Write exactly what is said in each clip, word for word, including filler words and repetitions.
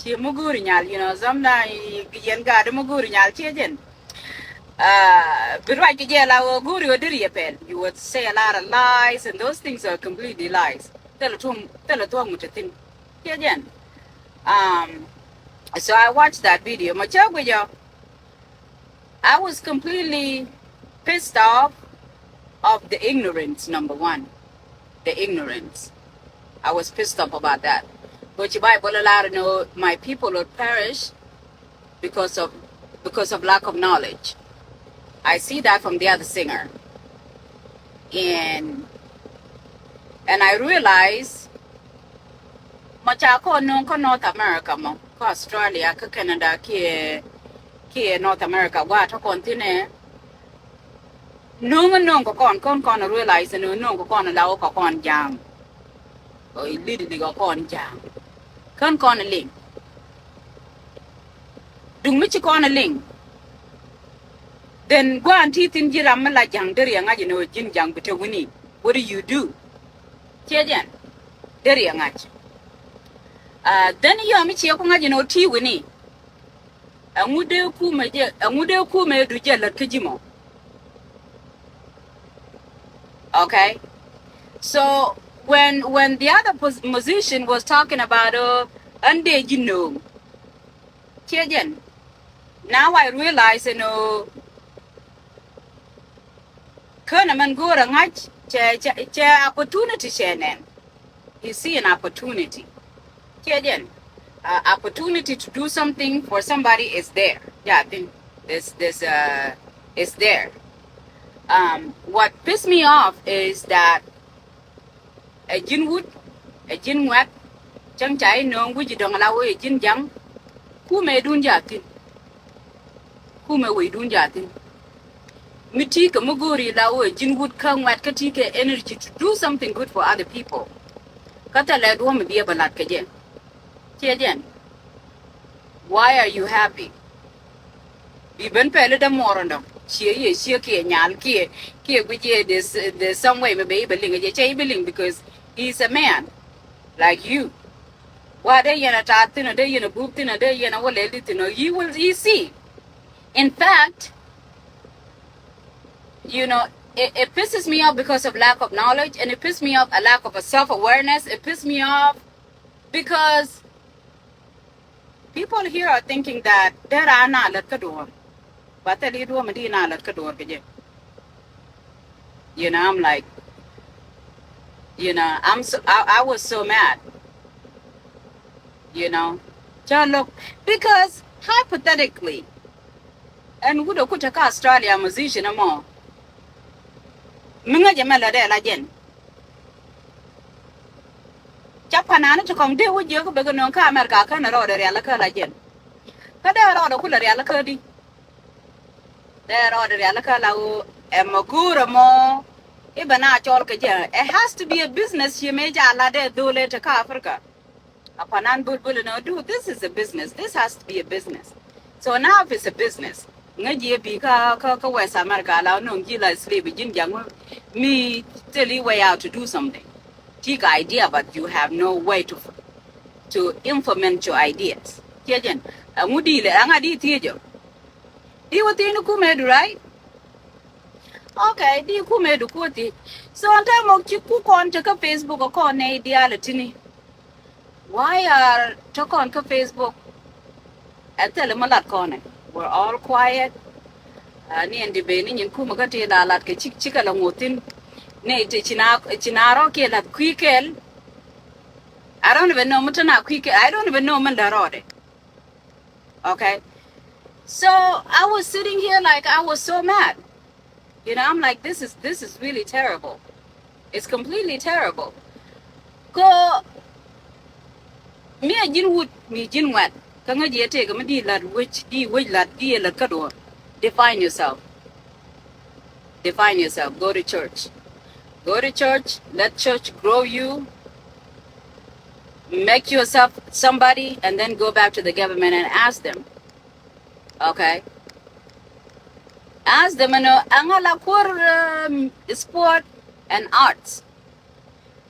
Di mi go̱o̱ri nyal, you know, sometimes yɛn gaat mi go̱o̱ri nyal ciɛ jɛn. Bi ruac kɛ jɛ la wä go̱o̱ri wä deri yɛ pɛl. You would say a lot of lies and those things are completely lies. Thilɛ tuɔ̱ŋ, thilɛ tuɔ̱ŋ mi te thi̱n. Ciɛ jɛn. Um, so I watched that video. Ma cä guic ɔ. I was completely pissed off of the ignorance, number one. The ignorance. I was pissed off about that. But the Bible a lot, you know, my people will perish because of because of lack of knowledge. I see that from the other singer. And and I realize ma ca kɔn nööŋ kä North America mɔ, kä Australia, kä Canada, kiɛ kiɛ North America, gua tɔ kɔn thinɛ. Nööŋ nööŋ kɛ kɔn, kɔn kɔn realize ni nööŋ kɛ kɔn la wä kɛ kɔn ja̱a̱ŋ. Ɔ, immediately kɛ kɔn ja̱a̱ŋ. Kän kɔn liŋ. Duŋ mi ci kɔn liŋ. Then gua̱a̱n ti thin ji̱ ram mi la ja̱ŋ deri a ŋa̱c ni wä ji̱n ja̱ŋ bi te wini. What do you do? Ciɛ jɛn. Deri a ŋa̱c. Ah, then yɔ mi ciɛ ku ŋa̱c ni wä ti wini. Ɛŋu dee kumɛ jɛ, ɛŋu dee kumɛ du jɛ lät kä ji̱ mɔ. Okay. So when when the other pos- musician was talking about, uh, ɛn dee ji̱ nööŋ. Ciɛ jɛn. Now I realize, you know, känɛ mɛn go̱o̱rä ŋa̱c cɛ cɛ cɛ opportunity cɛ nɛn. You see an opportunity. Ciɛ jɛn. Uh, opportunity to do something for somebody is there. Yeah, I think this this uh is there. Um, what pissed me off is that ɛ ji̱n wut, ɛ ji̱n ŋuɛ̈t, cäŋ ca i̱ nööŋ wi̱c i̱ dɔ̱ŋ la wee ɛ ji̱n ja̱ŋ. Kumɛ dun ja̱ thi̱n. Kumɛ wecdun ja̱ thi̱n. Mi ti̱i̱ kɛ mi go̱o̱ri la wee ɛ ji̱n wut kä ŋuɛ̈t kä ti̱i̱ kɛ energy to do something good for other people. Kä thilɛ duɔ̱ɔ̱m mi biɛ bä la̱t kɛ jɛ. Ciɛ jɛn. Why are you happy? Bi ben pɛli dämuɔr ɛndɔ ciɛ yɛ ciɛ kiɛ nyal kiɛ kiɛ guic yɛ, there's there's some way mi bɛ i̱ bɛ liŋ ɛ jɛ cɛ i̱ bɛ liŋ because he's a man like you. Wa dee yɛn a ta̱a̱ thi̱n ɔ dee yɛn a bup thi̱n ɔ dee yɛn a wä lɛl di thi̱n ɔ, you will you see. In fact, you know, it, it pisses me off because of lack of knowledge, and it pisses me off a lack of a self awareness. It pisses me off because people here are thinking that dee raan na lät kä duɔ̱ɔ̱r. But thil i̱ duɔ̱ɔ̱r mi di na lät kä duɔ̱ɔ̱r kɛ jɛ. You know, I'm like, you know, I'm so, I, I was so mad. You know, cä look, because hypothetically, ɛn wut ɛ ku te kä Australia musician ɛmɔ mi ŋäcɛ mɛ lät ɛ la jɛn. Ca panani ti kɔŋ dee wä jiök bɛ kɛ nöŋ kä America känɛ rɔɔdɛ rial kä la jɛn. Kä dee rɔɔdɛ kulɛ rial kä di. Dee rɔɔdɛ rial kä la wä ɛ mɛ go̱o̱rɛ mɔ. I̱ bɛ na cɔl kɛ jɛ. It has to be a business ci mëë ca la dee dho̱o̱lɛ te kä Africa. A panan bulbul inɔ, dude, this is a business. This has to be a business. So now if it's a business, ŋäc jiɛ bi kä kä kä West America la nöŋ ji̱ la sleep ji̱n jaŋ mi tell you way out to do something. Take idea, but you have no way to to implement your ideas. Ciɛ jɛn, ɛŋu di lɛ, ɛŋa di thiec ɔ? Di wä thiec ni kumɛ du, right? Okay, di kumɛ du kuɔ thiec. So ɛn täämɛ ci ku kɔn te kä Facebook ɔ kɔn nɛy diaal ɛ tini. Why are tɔ kɔn kä Facebook? Ɛ thilɛ mi lat kɔnɛ. We're all quiet. Ni ɛn di ben ni nyin kumɛ kä ti la lat kɛ cik cikɛ la ŋothin. Ni ti cina cina rɔ kiɛ lat kui̱ kɛl. I don't even know mi tena kui̱ kɛl. I don't even know mi la rɔɔdɛ. Okay. So I was sitting here like I was so mad. You know, I'm like, this is this is really terrible. It's completely terrible. Ko mi a ji̱n wut mi ji̱n ŋuɛt. Kä ŋäc yɛ tëëk mi di lat wec di wec lat di yɛ lat kä duɔ̱ɔ̱r. Define yourself. Define yourself. Go to church. Go to church. Let church grow you. Make yourself somebody and then go back to the government and ask them. Okay. Ask them, you know, aŋa la kuɔr, um, sport and arts.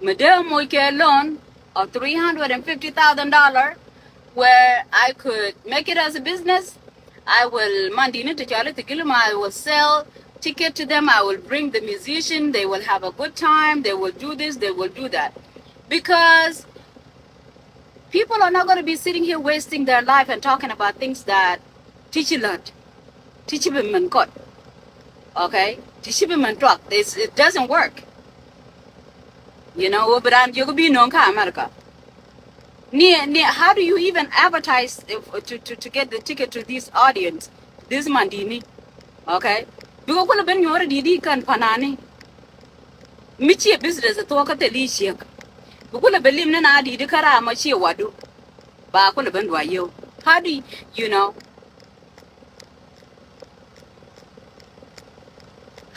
Mi dee moc kɛ loan of three hundred and fifty thousand dollar. where I could make it as a business. I will, man di̱t ni ti cɔali ti Gilma, I will sell ticket to them. I will bring the musician. They will have a good time. They will do this. They will do that. Because people are not gonna be sitting here wasting their life and talking about things that ti ci lät, ti ci bi mɛn kɔt. Okay? Ti ci bi mɛn tuak. It's, it doesn't work. You know, wä bi raan jiök bi nööŋ kä America. Ni, ni, how do you even advertise if, to, to, to get the ticket to this audience? This man di̱t ni. Okay? Bikɛ kulɛ ben nyuɔrɛ di̱t i̱ kän panani. Mi ciɛ business thuɔ̱k kä thil i̱ ciek. Bi kulɛ ben lim ni na di̱t i̱ kä ram ma ciɛ wadu. Ba kulɛ ben dua yio̱w. How do you, you know?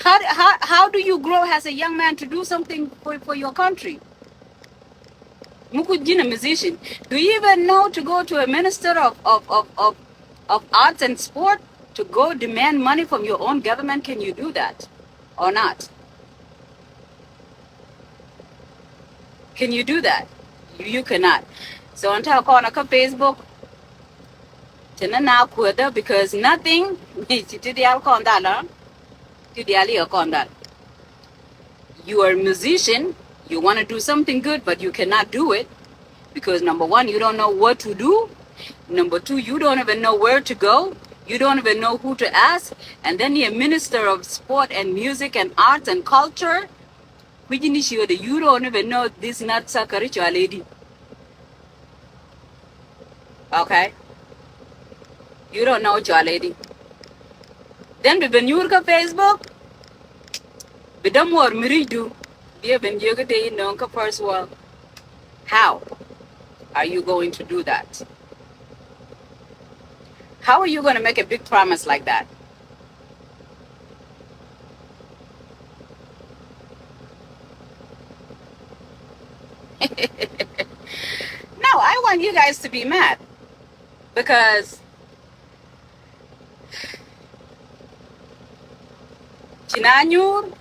How, how, how do you grow as a young man to do something for, for your country? Mi ku ji̱n a musician. Do you even know to go to a minister of, of, of, of, of arts and sport to go demand money from your own government? Can you do that or not? Can you do that? You, you cannot. So ɣän te kɔn kä Facebook. Ti ni na kuädä because nothing. Ci ti diaal kɔn dhal, huh? Ti diaal i̱ kɔn dhal. You are a musician, you wanna do something good, but you cannot do it because number one, you don't know what to do. Number two, you don't even know where to go. You don't even know who to ask. And then you're a minister of sport and music and arts and culture. Kui̱c ni ciötdɛ, you don't even know this nut sucker cɔalɛ i̱di. Okay? You don't know cɔalɛ i̱di. Then bi ben nyuur kä Facebook. Bi dämuɔɔr mi ri̱cdu. Bi ɛ ben jiök i̱ dee inööŋ kä first world. How are you going to do that? How are you gonna make a big promise like that? No, I want you guys to be mad because ci na nyuur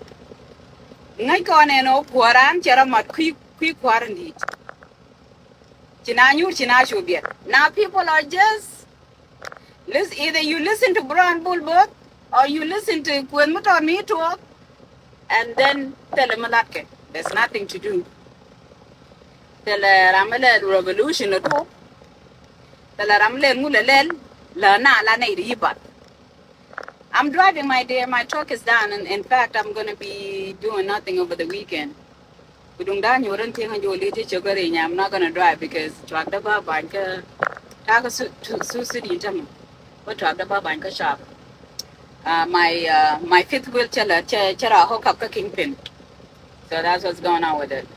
ŋäc kɔn ɛn ɣöö kuäran cɛ rɔ mat kui̱, kui̱ kua̱r in di̱i̱t. Ci na nyuur ci na cu biɛt. Now people are just Lis-, either you listen to Brown Bull Book or you listen to Kueth Mutor Mi Tuok, and then thilɛ mi latkɛ. There's nothing to do. Thilɛ ram mi lɛl revolution ɔ tuɔk. Thilɛ ram mi lɛl ŋu lɛ lɛl la na la nɛy di yibat. I'm driving, my dear. My truck is down. And in fact, I'm gonna be doing nothing over the weekend. Bi duŋ da̱a̱n nyuur in tiŋ a jol i̱ ti cök a ri̱ny, I'm not gonna drive because tuak dä ba ba̱ny kä ta̱a̱ kä su, su, su, su di̱n tämɛ. Bä tuak dä ba ba̱ny kä sharp. Uh, my, uh, my fifth wheel cä la, cä, cä ra hook up kä kingpin. So that's what's going on with it.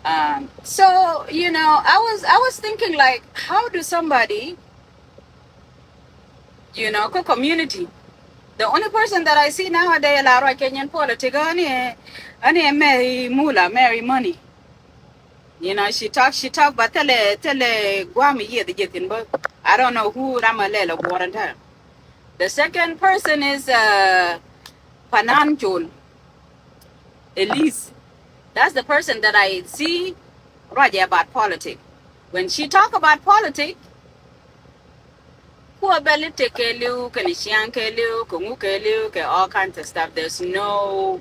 Um, so, you know, I was, I was thinking, like, how do somebody You know, kä community. The only person that I see nowadays la ruac kɛ nyin politic, ani, ani Mary Mula, Mary Money. You know, she talk, she talk, but thilɛ, thilɛ guam yieth jieth in bä. I don't know who ram a lɛl a guɔr in tɛ. The second person is, uh, Panan Chol. Elise. That's the person that I see ruac about politic. When she talk about politic, Kuɔ bɛl i̱ tëk kɛɛliw, kɛnɛ ciaŋ kɛɛliw, kɛ ŋu kɛɛliw, kɛ all kinds of stuff. There's no,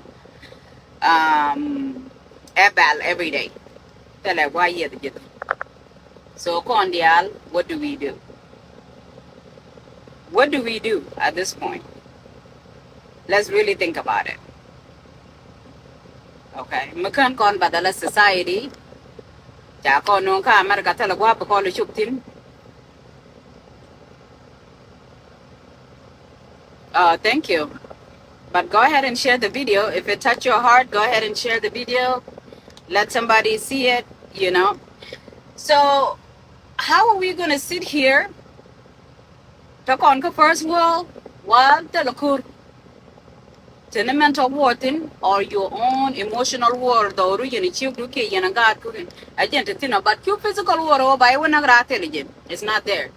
um, ɛ bɛl every day. Thilɛ gua̱a̱ yieth ji̱th. So kɔn diaal, what do we do? What do we do at this point? Let's really think about it. Okay. Mi kän kɔn badala society. Ca kɔn nuŋ kä America thilɛ gua̱a̱ bi kɔn lɛ cop thi̱n. Oh, thank you. But go ahead and share the video. If it touch your heart, go ahead and share the video. Let somebody see it, you know. So, how are we gonna sit here? Tɔ kɔn kä first world, wa thilɛ ko̱r. Teni mental war thin or your own emotional war, the origin i̱ ciek du kiɛ yɛn a gaat kukin. A jɛn te thin a, but cu physical war ɔ ba iwä nak raa thil jɛn. It's not there.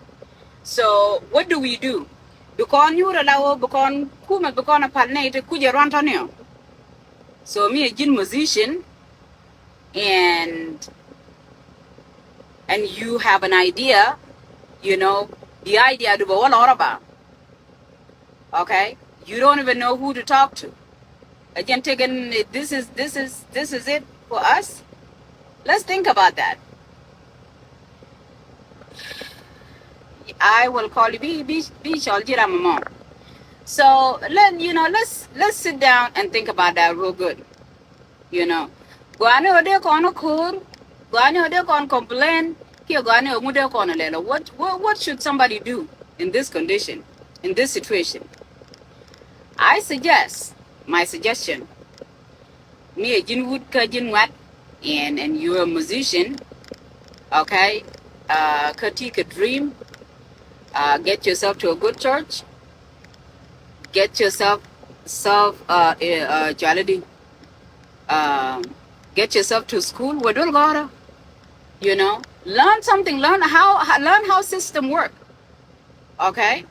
So what do we do? Bi kɔn nyuur ala wä, bi kɔn kumɛ, bi kɔn a pal nɛy ti kucɛ ruan tɔni ɔ. So mi a ji̱n musician and and you have an idea, you know, the idea du bä wä lɔrä ba. Okay? You don't even know who to talk to. Again, taking this is this is this is it for us. Let's think about that. I will call you. Bi bi bi chol jira mama. So let you know. Let's let's sit down and think about that real good. You know, guani ode kono kur, guani ode kon complain. Kia guani omude kono lelo. What what what should somebody do in this condition, in this situation? I suggest my suggestion. Mi a jin wut ka jin wat, and and you're a musician, okay? Uh, ka ti ka dream. Uh, get yourself to a good church. Get yourself self uh, uh, uh, quality. Uh, get yourself to school. Wadul gora. You know, learn something. Learn how, how learn how system work. Okay.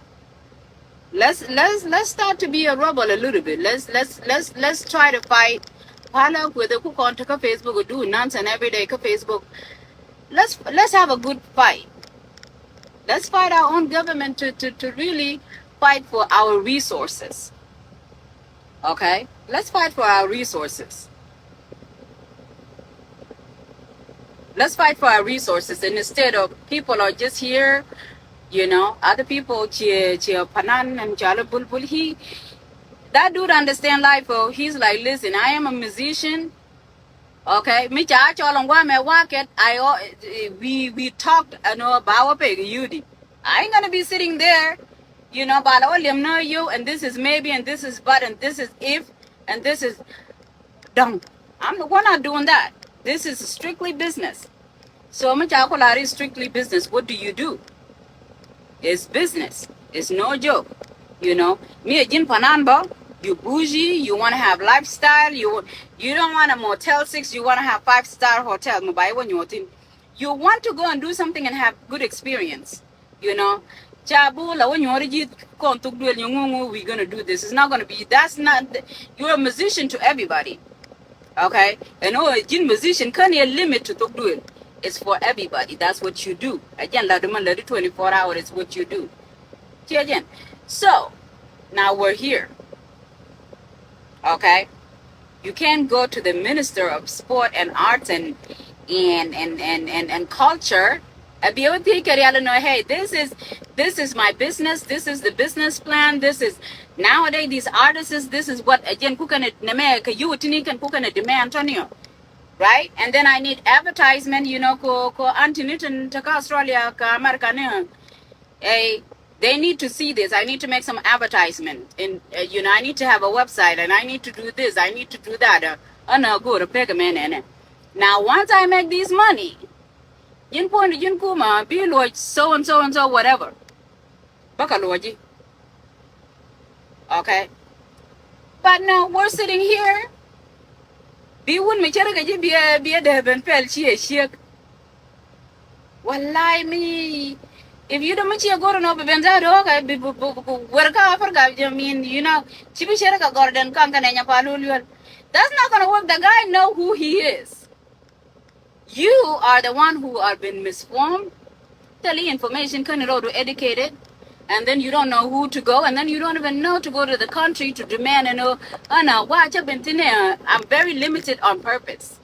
Let's let's let's start to be a rebel a little bit. Let's let's let's let's try to fight. Pala with the cook on to Facebook or do nonsense every day to Facebook. Let's let's have a good fight. Let's fight our own government to, to, to really fight for our resources. Okay? Let's fight for our resources. Let's fight for our resources instead of people are just here, you know, other people cheer cheer panan and chala bulbul. He that dude understand life. Oh, he's like, listen, I am a musician. Okay, mi ca cɔl ŋuam ɛ waket. I we we talked, you know, about what pay you did. I ain't gonna be sitting there, you know, ba la wä liɛm nä you, and this is maybe, and this is but, and this is if, and this is done. I'm we're not doing that. This is strictly business. So mi ca ku la is strictly business. What do you do? It's business. It's no joke. You know, mi a jin panan ba, you bougie, you want to have lifestyle, you you don't want a Motel six, you want to have five star hotel. Mo ba i wa nyuɔthin. You want to go and do something and have good experience. You know, ca bu la wa nyuɔri ji kon thuk duel, you ngu ngu, we gonna do this. It's not gonna be, that's not, you're a musician to everybody. Okay? And oh, a jin musician kan ye limit to thuk duel. It's for everybody. That's what you do. Again, la duma la di twenty-four hour is what you do. Ti again. So now we're here. Okay? You can't go to the Minister of Sport and Arts and and and and, and, and Culture. Abi ɔ thiec kɛ rial nɔ, hey, this is this is my business, this is the business plan, this is nowadays these artists, this is what, again, ku kɛn nɛmɛ kɛ you tini kɛn ku kɛn demand, Antonio. Right? And then I need advertisement, you know, ko ko Anthony tin taka Australia ka America ni. Hey, they need to see this. I need to make some advertisement. And uh, you know, I need to have a website, and I need to do this. I need to do that. Uh, ana go to peg a man. Now, once I make this money, jin point jin kuma bi luɔc so and so and so whatever. Baka luɔci. Okay. But now we're sitting here. Bi wun mi cɛrɛ kɛ ji̱ biɛ biɛ dee ben pɛl ci ɛ ciek. Wallahi mi, if you don't, mi ciɛ goro no bi ben za do ka bi bi bi bi wer ka Africa, I mean, you know, ci bi cɛrɛ ka gɔr den kan kan nya pa lul yol. That's not gonna work. The guy know who he is. You are the one who are been misformed. Tell you information kan ro do educated, and then you don't know who to go, and then you don't even know to go to the country to demand and know, oh no, wa cha ben tine, I'm very limited on purpose.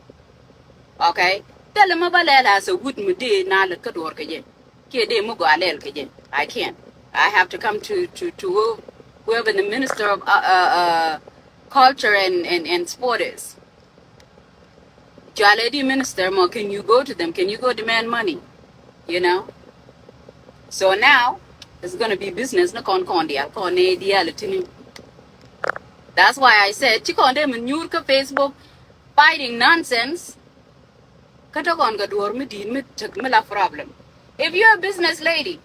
Okay? Tell him about that as a wood mi de na le ka dor ka je. Ke de mu go alel ka je. I can't. I have to come to to to who- whoever the minister of uh, uh, uh, culture and, and and sport is. Jua lady minister mo, can you go to them? Can you go demand money? You know? So now it's gonna be business na kon kon dial, kon ne dial tini. That's why I said, ci kɔn dee mi nyuur kä Facebook fighting nonsense. Kä tɔ kɔn kɛ duɔr mi di̱i̱t mi tek mi la problem. If you're a business lady,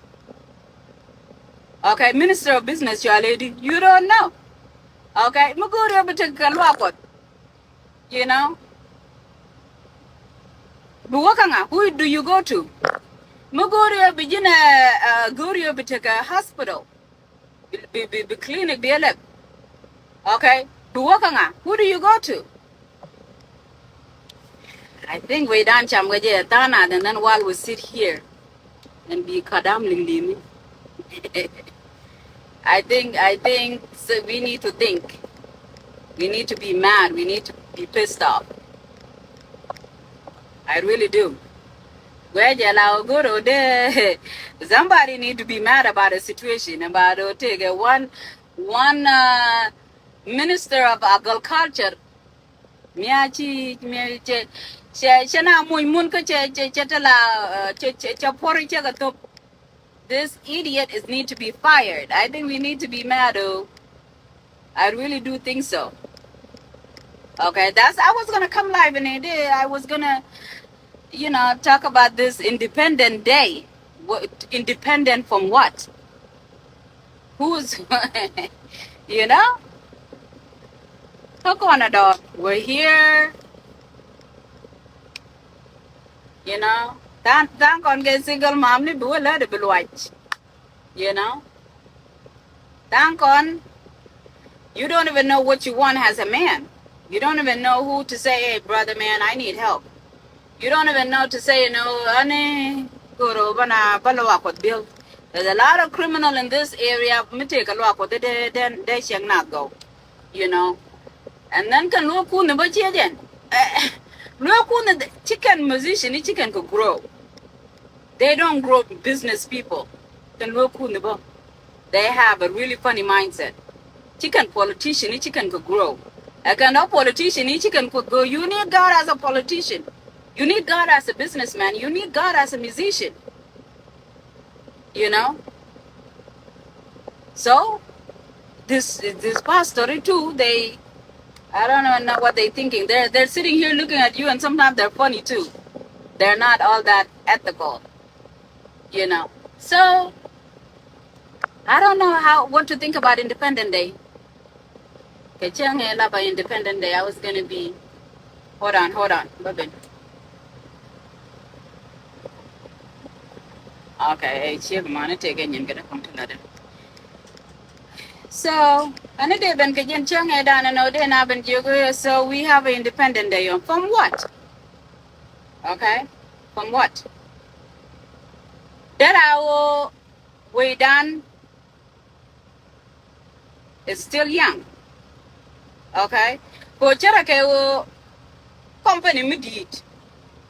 okay, minister of business, your lady, you don't know. Okay, mi go̱o̱r yɛ bi tek kɛ luak kɔth. You know? Bi wä kä ŋa? Who do you go to? Mi go̱o̱r yɛ bi ji̱n ɛ go̱o̱r yɛ bi tek kɛ hospital. Bi bi bi clinic bi ɛ lɛp. Okay? Bi wä kä ŋa? Who do you go to? I think we done cam kɛ jɛ tha̱a̱ŋ nath, and then while we sit here and bi kadam liŋ liŋ. I think, I think so we need to think. We need to be mad. We need to be pissed off. I really do. Guɛ jɛ la ogoro de. Somebody need to be mad about the situation. About to take a one, one uh, minister of agriculture. Mia ci, mia cɛ, cɛ, cɛ na muny mun kä cɛ, cɛ, cɛ te la, uh, cɛ, cɛ, cɛ puɔr cɛ kɛ thop. This idiot is need to be fired. I think we need to be mad, oh. I really do think so. Okay, that's, I was gonna come live in a day. I was gonna, you know, talk about this Independent Day. What, independent from what? Who's, you know? Kä kɔn a dɔɔr, we're here. You know, tha̱a̱ŋ, tha̱a̱ŋ kɔn kɛ single mom ni bi wä lät bi luac. You know, tha̱a̱ŋ kɔn, you don't even know what you want as a man. You don't even know who to say, "Hey, brother, man, I need help." You don't even know to say, you know, ani goro bana balo akot bill. There's a lot of criminal in this area. Mi tëë kɛ luak kɔ de, de, de, de cieŋ na gɔw, you know. And then kɛ luɔk kun ni bä ciɛ jɛn. Luɔk kun ni ci kɛn musician, ci kɛn kɛ grow. They don't grow business people. Kɛ luɔk kun ni bä. They have a really funny mindset. Ci kɛn politician, ci kɛn kɛ grow. Ɛ kɛn ɔ politician, ci kɛn kɛ grow. You need God as a politician. You need God as a businessman. You need God as a musician. You know? So, this, this pastor too, they, I don't even know what they thinking. They're, they're sitting here looking at you, and sometimes they're funny too. They're not all that ethical, you know? So, I don't know how, what to think about Independent Day. Kɛ cäŋ ɛ la ba Independent Day, I was gonna be, hold on, hold on, bä ben. Okay, ɛ ciek mani tëë kɛ nyin kɛ dee kɔŋ ti la dee. So, ani dee ben kɛ jɛn cäŋ ɛ dan ɛn ɔ dee na ben jiök ɛ, so we have a Independent Day on. From what? Okay? From what? Dera wä wecdan is still young. Okay? Ko cärɛ kɛ wä company mi di̱i̱t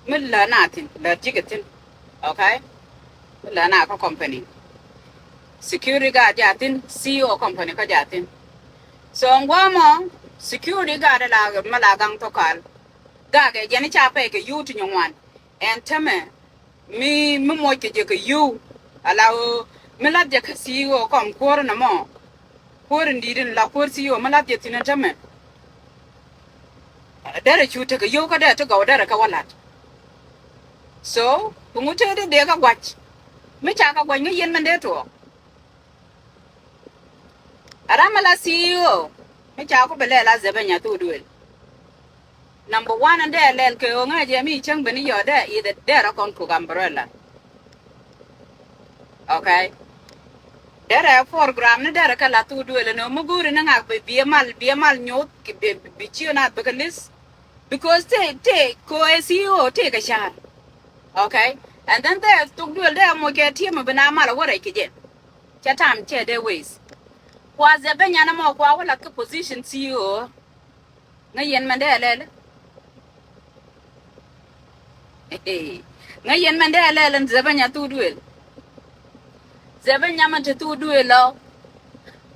mi lä na thi̱n, lä ji̱kɛ thi̱n. Okay? Mi lä na kä company. Security guard ja thi̱n, C E O company kä ja thi̱n. So ŋuamɔ security guard la mi la gaŋ thokal. Gakɛ jɛn ca pɛy kɛ yuu ti nyɔŋuan. Ɛn tämɛ mi, mi muɔc kɛ jɛ kɛ yuu. Ala ɣöö mi lath jɛ kɛ C E O kɔm kuäär nɔmɔ. Kuäär in di̱i̱t in la kuäär C E O mi lath jɛ thi̱n ɛn tämɛ. Derɛ cu tekɛ yio̱w kä derɛ ti gɔw derɛ kɛ wä la̱t. So, bi ŋu tëë di dee kä gua̱c. Mi ca kä gua̱c ŋäc yɛn mɛn dee tuɔɔk. A ram mi la C E O mi ca ku bi lɛl a Zɛbɛnya thok duël. Number one, ɛn dee lɛl kɛ ɣöö ŋäc jɛ mi cäŋ ben i̱ yɔɔdɛ i̱ dee rɔ kɔn kuk umbrella. Okay. Derɛ program ni derɛ kɛ la thok duël ɛn ɣöö mi go̱o̱ri ni ŋak bi, bi ɛ mal, bi ɛ mal nyoth, bi, bi, bi ciö nath bikɛ list. Because tëë, tëë ko ɛ C E O tëë kɛ ca̱r. Okay. And then dee thok duël dee moc kɛ ti̱em bi na mal ɛ wä rɛc kɛ jɛ. Cɛ tam cɛ dee waste. Kua Zɛbɛnya ni mɔ kua wä la kä position C E O. Ŋäc yɛn mɛn dee lɛl. Ŋäc yɛn mɛn dee lɛl ɛn Zɛbɛnya thok duël. Zɛbɛnya mɛn te thok duël lɔ.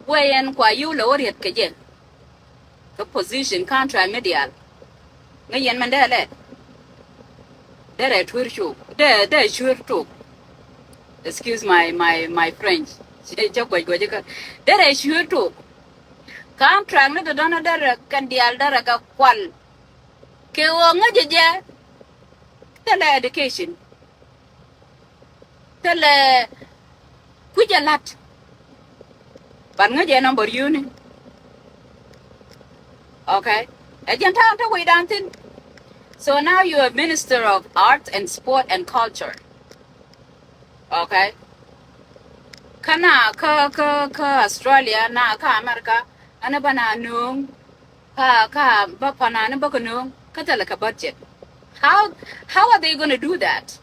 Wee yɛn kua yio̱w lɛ wä riɛt kɛ jɛ. Kä position contract mi diaal. Ŋäc yɛn mɛn dee lɛl. Derɛ tuer cok. Dee, dee cuer tok. Excuse my, my, my French. Cɛ, cɛ guac guac kä. Derɛ cuer tok. Contract ni dɔ̱dɔ̱n derɛ kɛn diaal derɛ kɛ kual. Kɛ ɣöö ŋäc jɛ jɛ. Thilɛ education. Thilɛ kui̱c ɛ la̱t. But ŋäc ɛ number yuni. Okay. Ɛ jɛn ta̱a̱ te wecdan thi̱n. So now you are Minister of Arts and Sport and Culture. Okay. Kä na kä, kä, kä Australia na kä America. Ɛn ɛ bä na nööŋ. Ka, ka, bä panani bä kɛ nööŋ kä thilɛ kɛ budget. How, how are they gonna do that?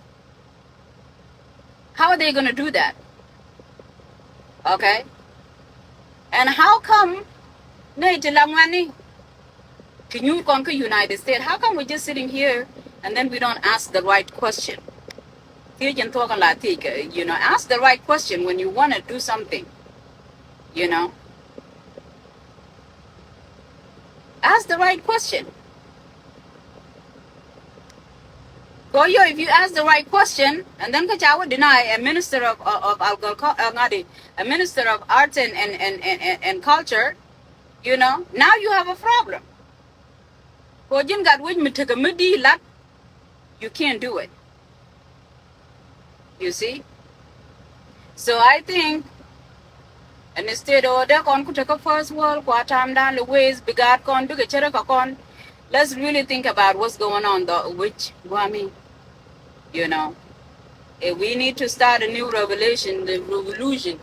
How are they gonna do that? Okay? And how come nɛy ti la ŋuɛ̈tni ti nyuur kɔn kä United States? How come we're just sitting here and then we don't ask the right question? Thiec in thuɔ̱k in la thiec kɛ, you know, ask the right question when you wanna do something, you know. Ask the right question. Kɛ ɣöö if you ask the right question, and then kä ca wä deny a minister of, of, of agriculture, uh, ŋa̱di, a minister of arts and, and, and, and, and, and culture, you know, now you have a problem. Kɛ ɣöö ji̱n gat wec mi tekɛ mi di lat, you can't do it. You see? So I think, and instead of dee kɔn ku tekɛ first world, kua tamdan lɛ ways, bi gaat kɔn, bikɛ cärä kɛ kɔn. Let's really think about what's going on though, which guami, you know. If we need to start a new revelation, the revolution,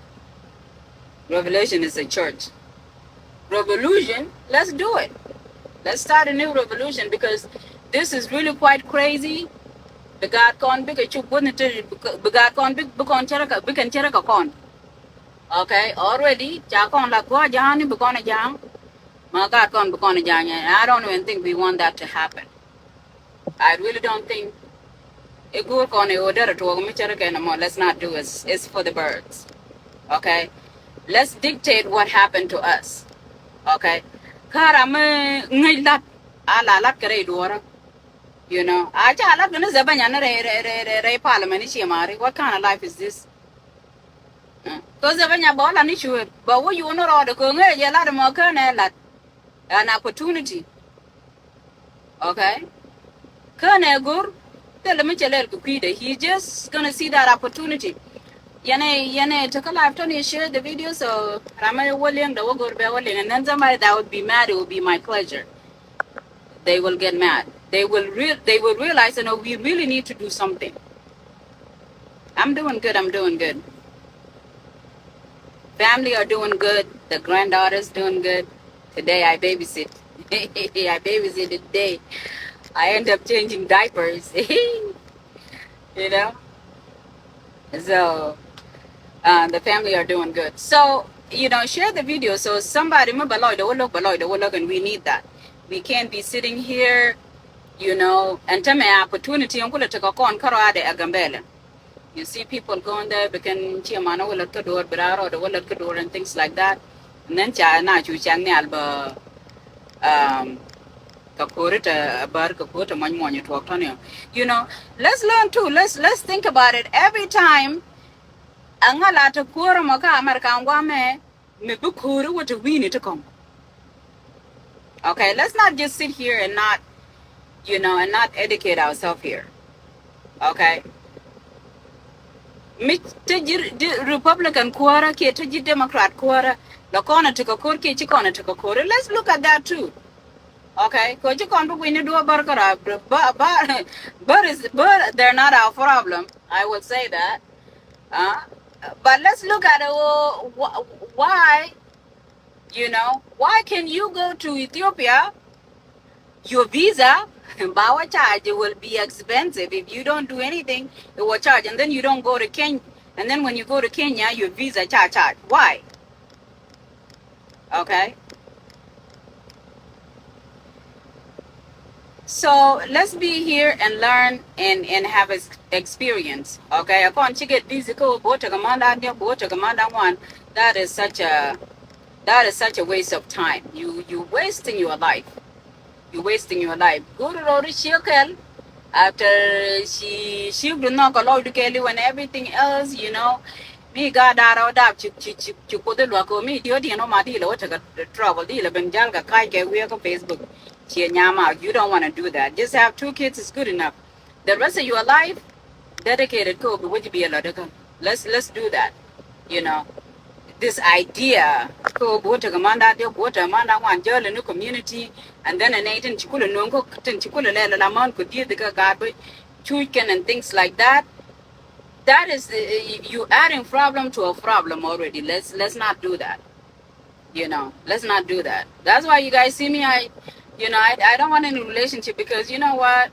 revelation is a church. Revolution, let's do it. Let's start a new revolution because this is really quite crazy. Bi gaat kɔn bikɛ cuk guäthni ti, bi gaat kɔn bi, bi kɔn cärä kɛ, bi kɛn cärä kɛ kɔn. Okay, already ca kɔn la gua̱a̱ ja̱a̱ŋni bi kɔn a ja̱a̱ŋ. Ma gaat kɔn bi kɔn a ja̱a̱ŋ, and I don't even think we want that to happen. I really don't think i̱ go̱o̱r kɔn i̱ ɣöö derɛ tuɔɔk mi cärä kɛn ɛmɔ. Let's not do it. It's for the birds. Okay? Let's dictate what happened to us. Okay? Kä ram mi ŋäc lat, a la lat kɛ rɛy duɔ̱ɔ̱rä. You know, a ca lat kɛ ni Zebenya ni rɛy, rɛy, rɛy, rɛy, rɛy parliament i̱ cie mari. What kind of life is this? Kä Zebenya bä lat ni cuëëp, bä wä yuun rɔɔdɛ kɛ ŋäc ɛ lat ɛmɔ känɛ lat. An opportunity. Okay? Känɛ go̱r, thilɛ mi cɛ lɛl kɛ kui̱dɛ. He just gonna see that opportunity. Yɛnɛ, yɛnɛ, tekɛ live tɔni share the video, so ram mi wä liŋ dɛ wä go̱r bɛ wä liŋ, and then somebody that would be mad, it would be my pleasure. They will get mad. They will real, they will realize, you know, we really need to do something. I'm doing good, I'm doing good. Family are doing good. The granddaughter's doing good. Today I babysit. I babysit today. I end up changing diapers. You know? So, uh, the family are doing good. So, you know, share the video so somebody mi bɛ lɔcdɛ wä lo̱k, bɛ lɔcdɛ wä lo̱k, and we need that. We can't be sitting here, you know, and tämɛ opportunity in kulɛ tekɛ kɔn kärɔadɛ ɛ Gambɛlɛ. You see people going there, bi kɛn cie man wä lät kä duɔ̱ɔ̱r, bi raar rɔɔdɛ wä lät kä duɔ̱ɔ̱r and things like that. And then ca na cu cak nhial bä, um, kɛ ko̱ri tɛ bär, kɛ ko̱ri tɛ muɔny muɔny tuɔɔk tɔ̱ni. You know, let's learn too. Let's, let's think about it. Every time, ɛŋa la te ko̱ri mɔ kä America ŋuamɛ, mi bi ko̱ri wä te wi̱i̱ni ti kɔŋ. Okay, let's not just sit here and not, you know, and not educate ourselves here. Okay? Mi te ji̱, ji̱ Republican kuäärä kiɛ te ji̱ Democrat kuäärä, la kɔn a tekɛ ko̱r kiɛ ci kɔn a tekɛ ko̱r. Let's look at that too. Okay? Kɛ ci kɔn bi gui̱ni duɔ̱ɔ̱r bär kärɔa, bär, bär, bär is, bär, they're not our problem. I will say that. Uh, but let's look at it, wh-, wh-, why, you know, why can you go to Ethiopia, your visa, ba wä charge, it will be expensive if you don't do anything, it will charge, and then you don't go to Kenya, and then when you go to Kenya, your visa charge, charge. Why? Okay? So let's be here and learn and, and have ex-, experience. Okay? Ɛ kɔn ci get busy kä ɣöö bi wä tekɛ manda diɔ̱k, bi wä tekɛ manda ŋuan. That is such a, that is such a waste of time. You, you wasting your life. You wasting your life. Go̱o̱ri rɔɔri ciek kɛl. After ci, ci bi nhɔk kɛ lɔcdu kɛɛliw and everything else, you know. Mi gaat da̱a̱r ɔ dap ci, ci, ci, ci Kuoth i̱ luäk ɔ mi diɔ̱ɔ̱kdiɛn ɔ ma di lɛ wä tekɛ trouble, di lɛ ben jal kɛ ka̱c kɛ wiee kä Facebook. Ciɛ nyam out. You don't wanna do that. Just have two kids is good enough. The rest of your life, dedicated kä ɣöö bi wec bi ɛ lɔt kä. Let's, let's do that. You know, this idea kä ɣöö bi wä tekɛ manda diɔ̱k, bi wä tekɛ manda ŋuan, jäl in community, and then ɛ nɛy tin ci kulɛ nööŋ kä, tin ci kulɛ lɛl la män kɛ dieth kä gaat bä cuc kɛn and things like that. That is, uh, you adding problem to a problem already. Let's, let's not do that. You know, let's not do that. That's why you guys see me, I, you know, I, I don't want any relationship because you know what?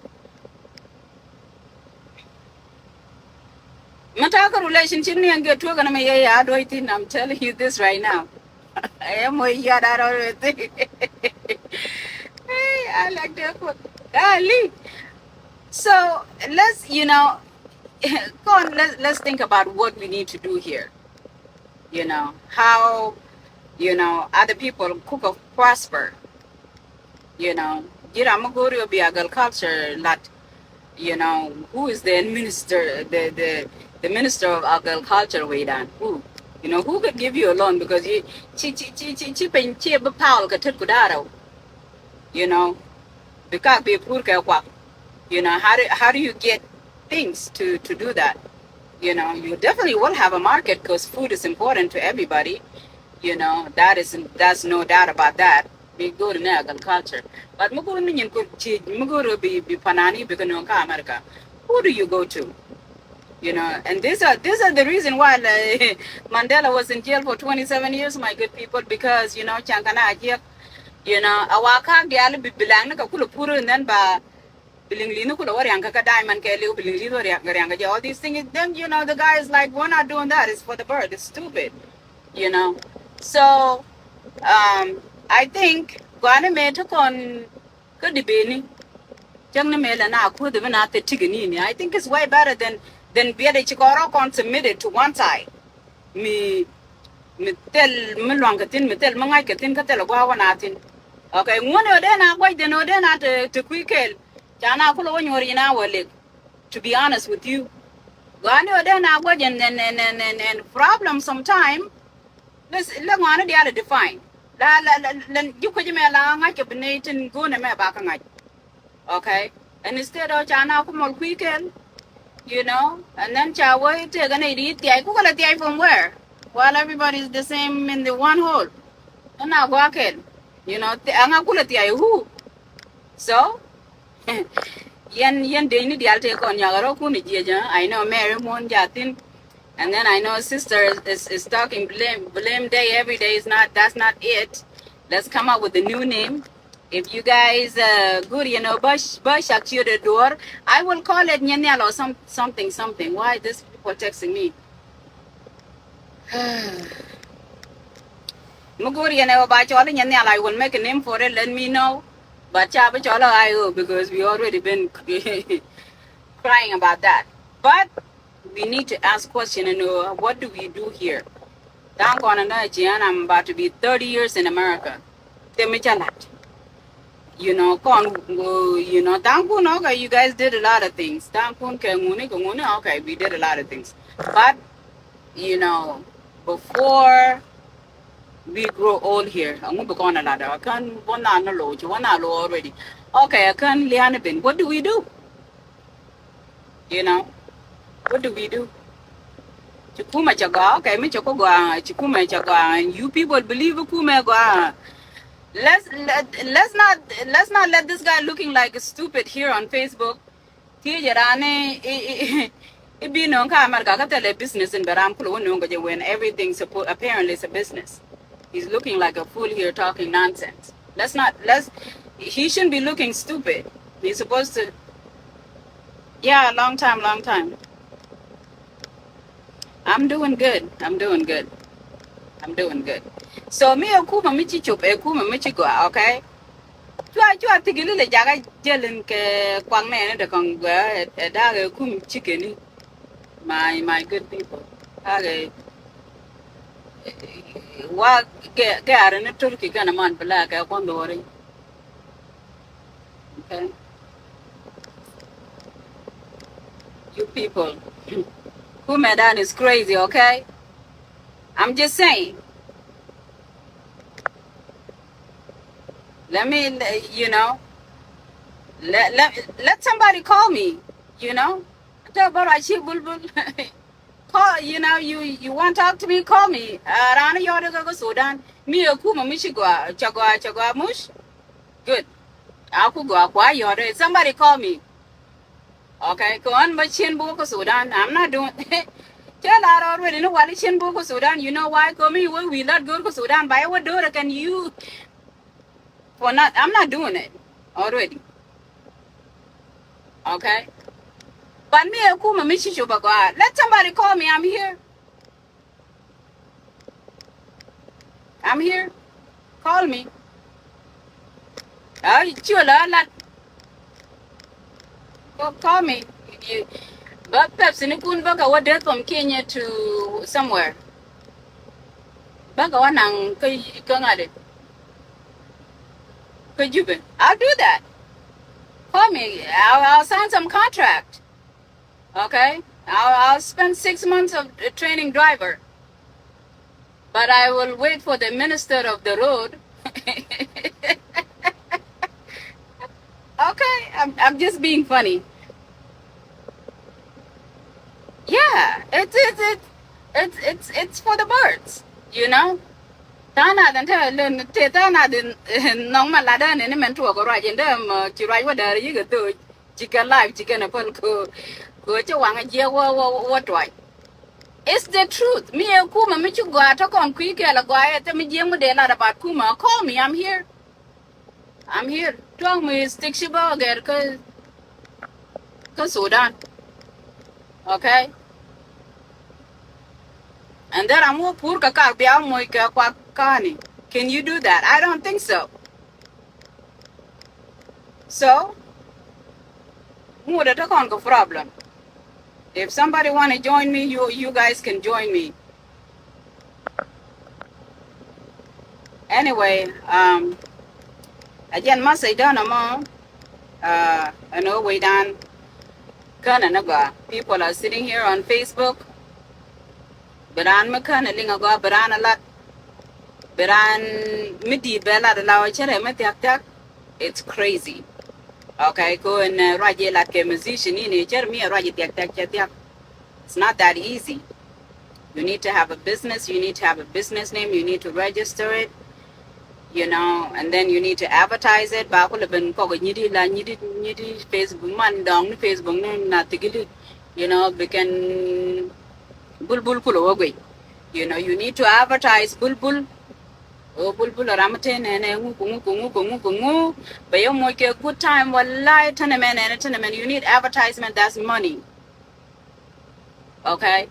Mi ta̱a̱ kä relationship ni ɛn gɛ tuɔk ɛn mi yɛ ya duɔ̱c thin, I'm telling you this right now. Ɛ mɔ ya da rɔ rɛ thi. Hey, I like that one. Golly. So let's, you know, come on, let's, let's think about what we need to do here. You know, how, you know, other people could prosper. You know, ji̱ ram mi go̱o̱ri ɔ bi agriculture lat. You know, who is the minister, the, the, the minister of agriculture way dan? Who? You know, who could give you a loan? Because you, ci, ci, ci, ci, ci piny ci bi power kɛ tet ku da̱rɛ. You know, bi kak bi pur kɛ kuak. You know, how do, how do you get things to, to do that? You know, you definitely will have a market because food is important to everybody. You know, that is, that's no doubt about that. Bi go̱o̱ri ni agriculture. But mi go̱o̱ri ni nyin ku ci, mi go̱o̱ri bi, bi panani bi kɛ nööŋ kä America. Who do you go to? You know, and these are, these are the reason why, like, Mandela was in jail for twenty-seven years, my good people, because, you know, ca̱ŋ kɛ na jiɛk, you know, a wa ka̱a̱k diaal bi, bi laŋ ni kɛ kulɛ pur, and then ba bi liŋ li̱n ni kulɛ wä riaŋ kɛ, kɛ diamond kɛ liw, bi liŋ li̱n wä riaŋ, riaŋ kɛ jɛ, all these things. Then, you know, the guy is like, "We're not doing that. It's for the bird. It's stupid." You know? So, um, I think gua̱a̱ni mëë ti kɔn kä debate ni, cäŋ ni mëë lɛ na kuth bi na thil ti̱k ni ni. I think it's way better than, than biɛt i̱ ci kɔn rɔ kɔn submitted to one side. Mi, mi thil mi luaŋ kɛ thi̱n, mi thil mi ŋa̱c kɛ thi̱n, kä thil gua̱a̱ wä na thi̱n. Okay, ŋuɔ̱n ɛ ɣöö dee na gua̱c, then ɣöö dee na te, te kui̱ kɛɛl. Ca na kulɛ wä nyuɔr yin a wä lek. To be honest with you. Gua̱a̱ni ɣöö dee na gua̱c ɛn, ɛn, ɛn, ɛn, ɛn, ɛn problem sometime. Lɛ, lɛ ŋɔaani diaal ɛ define. La, la, la, la, ji̱ kuecä mɛ la ŋa̱c kɛ bi nɛy tin go̱o̱nɛ mɛ ba kä ŋa̱c. Okay? And instead of ca na ku mɔl kui̱ kɛl, you know, and then ca wee tëëk ɛn ɛ ri thiay, ku kɛ lɛ thiay from where? While everybody is the same in the one hole. Ɛn a gua̱a̱ kɛl, you know, thi-, aŋa ku lɛ thiay who? So, yɛn, yɛn dee ni diaal tëë kɔn nyakä rɔ kun i̱ jiɛc, huh? I know Mary Mon Jathin. And then I know sister is, is, is talking blame, blame day every day. Is not, that's not it. Let's come up with a new name. If you guys, uh, good, you know, bä, bä cak ciöt ɛ duɔ̱ɔ̱r, I will call it Nyɛn Nhial or some, something, something. Why these people texting me? Mi go̱o̱r yɛn ɛ wä ba cɔl i̱ Nyɛn Nhial, I will make a name for it, let me know. But ca bi cɔl ɛ I O because we already been crying about that. But we need to ask question, you know, what do we do here? Tha̱a̱ŋ kɔn ɛn dɔ̱ŋ ɛ jiɛn, I'm about to be thirty years in America. Thil mi ca la̱t. You know, kɔn, uh, you know, tha̱a̱ŋ kun, okay, you guys did a lot of things. Tha̱a̱ŋ kun kɛ ŋuni, kɛ ŋuni, okay, we did a lot of things. But, you know, before we grow old here, ɛŋu bi kɔn ɛ la̱t? Ɛ kän bä na ni lo̱c, wä na lo̱c already. Okay, ɛ kän liani ben. What do we do? You know, what do we do? Ci kumɛ cɛ gɔaa, okay, mi cɛ ku gɔaa, ci kumɛ cɛ gɔaa. And you people believe kumɛ gɔaa. Let's, let, let's not, let's not let this guy looking like stupid here on Facebook. Thiecɛ raan i̱, i̱, i̱, i̱ bi nööŋ kä America kä thilɛ business in bɛ ram kulɛ wä nööŋ kɛ jɛ when everything suppo-, apparently is a business. He's looking like a fool here talking nonsense. Let's not, let's, he shouldn't be looking stupid. He's supposed to, yeah, long time, long time. I'm doing good. I'm doing good. I'm doing good. So mi ɛ kumɛ mi ci cop, ɛ kumɛ mi ci gɔaa, okay? Cua, cua thik ililɛ jakä jälin kɛ kuak nɛɛni dee kɔn gɔaa, ɛ, ɛ da̱a̱k ɛ kum ci keni. My, my good people. Kake, wa kɛ, kɛ arɛ ni Turkey kɛnɛ man bi la kɛ kɔn duɔri. Okay. You people. Kumɛ dan is crazy, okay? I'm just saying. Let me, you know, let, let, let somebody call me, you know. Tɛ bä ruac ci bulbul. Call, you know, you, you want talk to me, call me. Uh, raan yɔɔdɛ kä, kä Sudan. Mi ɛ kumɛ mi ci gɔaa, cɛ gɔaa, cɛ gɔaa muc. Good. A ku gɔaa kua yɔɔdɛ. Somebody call me. Okay, kɛ ɣän bä cien buk kä Sudan. I'm not doing. Cɛ la rɔ ruet ni wali cien buk kä Sudan. You know why? Kɛ mi wä wi̱i̱ lat go̱o̱r kä Sudan. Ba yɛ wä do̱r kɛn you. For not, I'm not doing it already. Okay? But mi ɛ kumɛ mi ci cop a gɔaa. Let somebody call me, I'm here. I'm here. Call me. Ay, ciö la lat. Call me. Bä pɛp sinikun bä kɛ wä dee from Kenya to somewhere. Bä kɛ wä naŋ kä ŋa̱t. Kä Jubɛ. I'll do that. Call me. I'll, I'll sign some contract. Okay? I'll, I'll spend six months of training driver. But I will wait for the minister of the road. Okay, I'm, I'm just being funny. Yeah, it's, it's, it's, it's, it's, it's for the birds, you know? Tha̱a̱ŋ nath in te lön te tha̱a̱ŋ nath in nɔŋ ma lat ɛn in mɛn tuɔɔk ruac in dee mɔ ci ruac wä däär yik a dhööc. Cikɛ live cikɛ nɛ päl kɛ kɛ cɛ waŋ a jiɛ wä wä wä tuay. It's the truth. Mi ɛ kumɛ mi ci gɔaa tɔ kɔn kui̱ kɛɛl a gɔaa ɛ thɛ mi jiɛ ŋu dee lat about kumɛ. Call me, I'm here. I'm here. Tuɔŋ mi stick ci bä gɛr kä kä Sudan. Okay. And then I'm wä pur kä kar bia moc kɛ kuak kani. Can you do that? I don't think so. So, ŋut ɛ te kɔn kɛ problem. If somebody wanna join me, you, you guys can join me. Anyway, um, again, message dɔn amɔ, uh, ɛn ɣöö wecdan känɛ ni gɔaa. People are sitting here on Facebook. Bi raan mi kän ɛ liŋ a gɔaa, bi raan a lat. Bi raan mi di̱i̱t bɛ lat a la wä cärɛ mi thia̱k thia̱k. It's crazy. Okay, ko ɛn, uh, ruac ɛ lat kɛ musician in ɛ cär mi ɛ ruac ɛ thia̱k thia̱k cɛ thia̱k. It's not that easy. You need to have a business, you need to have a business name, you need to register it, you know, and then you need to advertise it. Ba kulɛ ben kɔk nyiti la nyiti, nyiti Facebook man dɔŋ ni Facebook ni na thigili, you know, bi kɛn bulbul kulɛ wä guic. You know, you need to advertise bulbul. O bulbul ram mi te nɛnɛ ŋu ku ŋu ku ŋu ku ŋu ku ŋu. Bɛ yɛ moc kɛ good time, wallahi, tɛnɛ mɛ nɛnɛ, tɛnɛ mɛ. You need advertisement, that's money. Okay?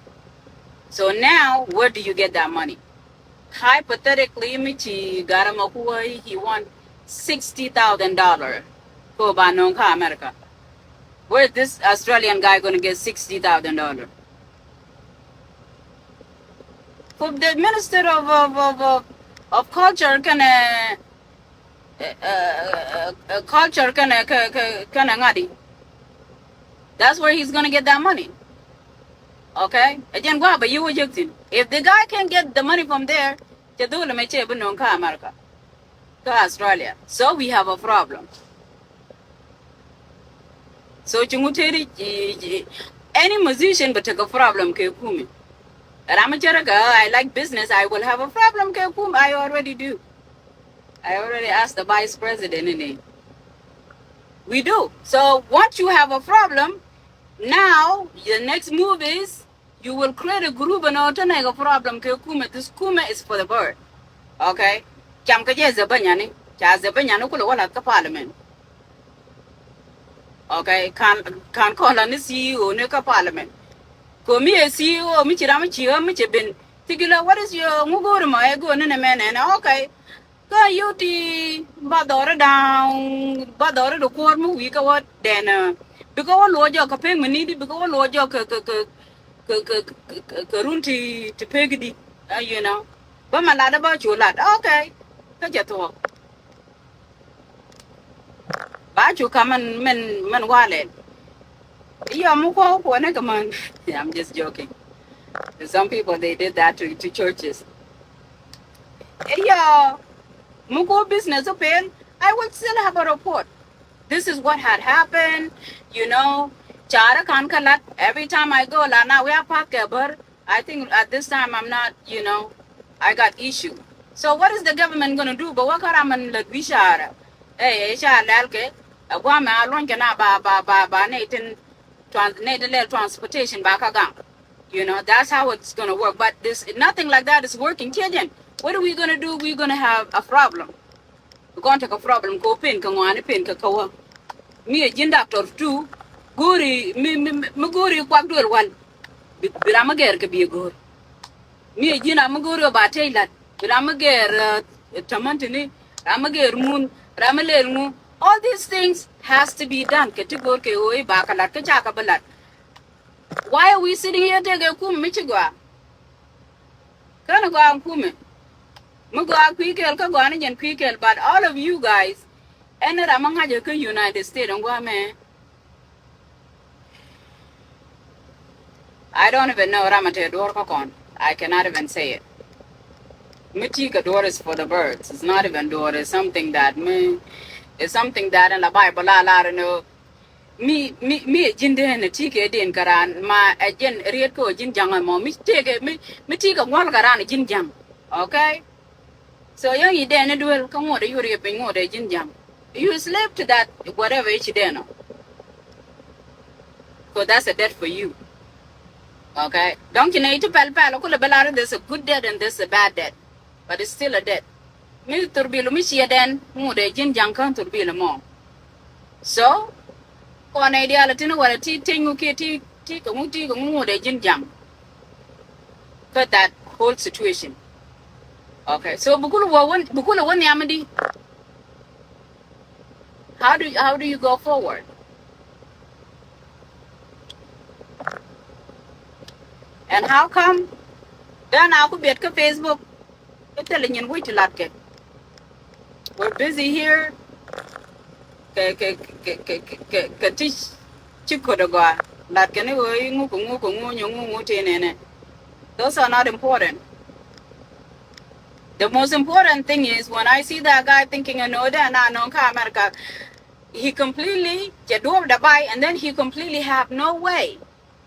So now, where do you get that money? Hypothetically, mi ci Garamakuwa, he won sixty thousand dollar. Ko ba nong ka America. Where is this Australian guy gonna get sixty thousand dollar? For the Minister of, of, of, of, of Culture kɛnɛ, uh, uh, uh, Culture kɛnɛ, kɛ, kɛ, kɛnɛ ŋa̱di. That's where he's gonna get that money. Okay? Again, gua̱a̱ bɛ yiwä jek thin. If the guy can get the money from there, cɛ dhul mɛ cɛ bi no̱o̱ŋ kä America, kä Australia. So we have a problem. So ci ŋut teri, ci, ci, any musician bɛ tekɛ problem kɛ kumɛ. Ram mi cɛ rɛ kɛ, "I like business, I will have a problem kɛ kumɛ." I already do. I already asked the vice president in it. We do. So once you have a problem, now the next move is you will create a group and all to make a problem kɛ kumɛ. This kumɛ is for the bird. Okay? Cam kɛ jɛ zɛ bä nyani. Ca zɛ bä nyani kulɛ wä lath kä parliament. Okay, kan, kan kɔn la ni C E O ni kä parliament. Ko mi ɛ C E O mi ci ram mi ci ɣä mi ci ben. Thigilɛ, what is your, ŋu go̱o̱ri mɔ ɛ go̱o̱ri ni mɛ nɛnɛ? Okay. Kä yio̱w ti ba dhɔri da̱a̱ŋ, ba dhɔri di kuɔr mi wi̱i̱ kä wä dɛn. Bikɛ wä luɔ jɔk kɛ pek mi ni di, bikɛ wä luɔ jɔk kɛ, kɛ, kɛ run ti, ti pek di. Uh, you know. Bä ma lat bä cu lat. Okay. Kä jɛ thuɔk. Ba cu ka mɛn, mɛn, mɛn walɛ. Iyɔ mi kuɔ kuɔ ni kɛ män. I'm just joking. Some people, they did that to, to churches. Iyɔ mi kuɔ business open, I will still have a report. This is what had happened, you know. Cara kan ka lat, every time I go la na wia path kɛ bär. I think at this time I'm not, you know, I got issue. So what is the government gonna do? Bɛ wä kä ram in lät wi̱i̱ ca̱rä. Ɛ, ɛ, ca lɛl kɛ, ɛ, guamɛ a luɔ̱ny kɛ na ba, ba, ba, ba nɛy tin trans-, nɛy tin lɛl transportation ba kä gaŋ. You know, that's how it's gonna work. But this, nothing like that is working. Kiɛ jɛn, what are we gonna do? We're gonna have a problem. Bi kɔn tekɛ problem kɛ pen kɛ ŋɔaani pen kɛ kä wä. Mi ɛ ji̱n doctor too. Go̱o̱ri mi, mi, mi go̱o̱ri kuak duël wal. Bi, bi ram mi gɛr kɛ bi go̱o̱r. Mi ji̱n ram mi go̱o̱ri ɔ ba tɛy lat. Bi ram mi gɛr, uh, tämän tini. Ram mi gɛr ŋun. Ram mi lel ŋun. All these things has to be done. Kɛ ti go̱o̱r kɛ ɣöö i̱ ba kɛ lat kä ca kɛ bi lat. Why are we sitting here tëëkɛ kum mi ci gɔaa? Känɛ gɔaa kumɛ. Mi gɔaa kui̱ kɛl kä gɔaa ni jɛn kui̱ kɛl, but all of you guys, ɛn ram mi ŋa̱cä kä United States ɛn gua̱a̱mɛ. I don't even know ram a te duɔr kä kɔn. I cannot even say it. Mi ti kɛ duɔr is for the birds. It's not even duɔr. It's something that mi, it's something that in the Bible a lar ni mi, mi, mi ɛ ji̱n dee ni ti kɛ den kä ran ma ɛ jɛn riet kɛ ɔ ji̱n jaŋ ɛmɔ mi tëëkɛ mi, mi ti kɛ ŋuɔl kä ran ɛ ji̱n jaŋ. Okay? So yäŋ i̱ dɛn i̱ duel kä ŋot i̱ yur yɛ piny ŋot ɛ ji̱n ja̱ŋ. You slave to that whatever i̱ ci dɛn ɔ. Because that's a debt for you. Okay? Dɔ̱ŋ ci nɛ i̱ ti pɛl pɛl kulɛ bɛ lar there's a good debt and there's a bad debt. But it's still a debt. Mi thurbil mi ciɛ dɛn ŋot ɛ ji̱n ja̱ŋ kään thurbil mɔ. So kɔn nɛy diaal a tin wala ti teny ŋu kiɛ ti, ti kɛ ŋu ti kɛ ŋu ŋu dee ji̱n jam. Kä that whole situation. Okay, so bukul wä wä bukul wä nhiam di. How do, how do you go forward? And how come? Then aku biɛt kä Facebook. Kä thilɛ nyin wec ti latkɛ. We're busy here. Kɛ, kɛ, kɛ ti ci ko̱t agɔaa. Latkɛ ni ɣöö i̱ ŋuk, ŋuk, ŋuk, ŋuk, ŋuk, ŋuk ti nɛnɛ. Those are not important. The most important thing is when I see that guy thinking, you know, then I know America, he completely, cɛ duɔp dabai, and then he completely have no way.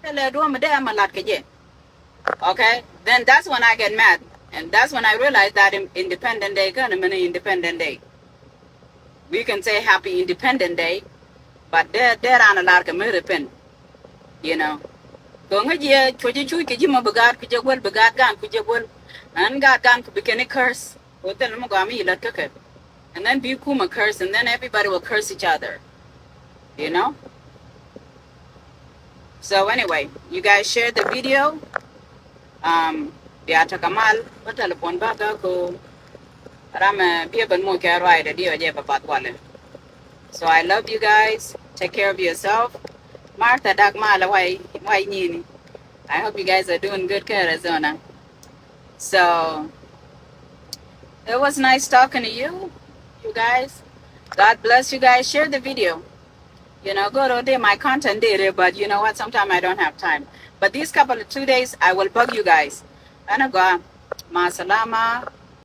Thilɛ duɔ̱ɔ̱m mi dee ɛmɛ lat kɛ jɛ. Okay? Then that's when I get mad. And that's when I realize that in-, Independent Day, känɛ mini Independent Day. We can say happy Independent Day, but dee, dee raan a lar kɛ mi repent. You know? Kɛ ŋäc yɛ cuɔ̱c i̱ cuuc kɛ ji̱ ma bi gaat ku jɛ guäl, bi gaat gaan ku jɛ guäl. Ɛn gaat gaan ku bi kɛn i̱ curse. Kɛ thil mi gɔaa mi yi lät kä kɛ. And then bi kumɛ curse, and then everybody will curse each other. You know? So anyway, you guys share the video. Um, bia tekɛ mal bä telephone bä gä ko ram, eh, bia ben mo kɛ ruai de dio jɛ bä path wale. So I love you guys. Take care of yourself. Martha dak mal wai, wai nyini. I hope you guys are doing good kɛ Arizona. So it was nice talking to you, you guys. God bless you guys. Share the video. You know, go to day my content day, but you know what? Sometimes I don't have time. But these couple of two days, I will bug you guys. Ana gua, ma salama.